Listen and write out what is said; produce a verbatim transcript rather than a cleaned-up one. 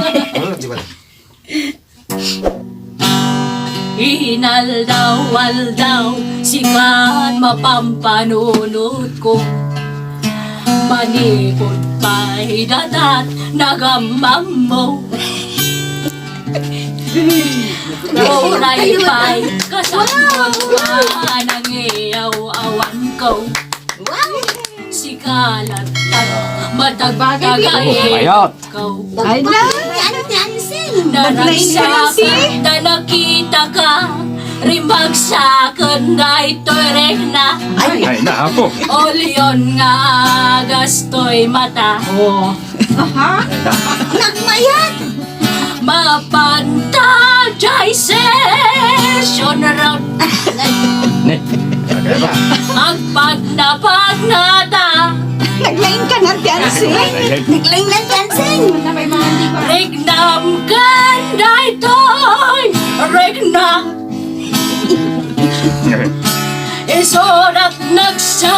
Ano, di ba? Inaldaw-aldaw, sikat mapampanunotko. Manipud pay datat, nagamammo. Uray pay kasanko, nangiyaw-awanko. Wow! Sika latta, matagtagay. Ayot. Ay, na. Ano ti ansing? Naragsak da nakitaka, rimagsaken daytoy rekna. Ay, na, apo. Olion nga agastoy mata. Oo. Aha. Nagmayat. Mapanta jay session round. Ne. Agpagnapagnata. Naglain ka na, Tiansi. Naglain na, Tiansi. Regnam ken daytoy. Regna. Isurat nagsa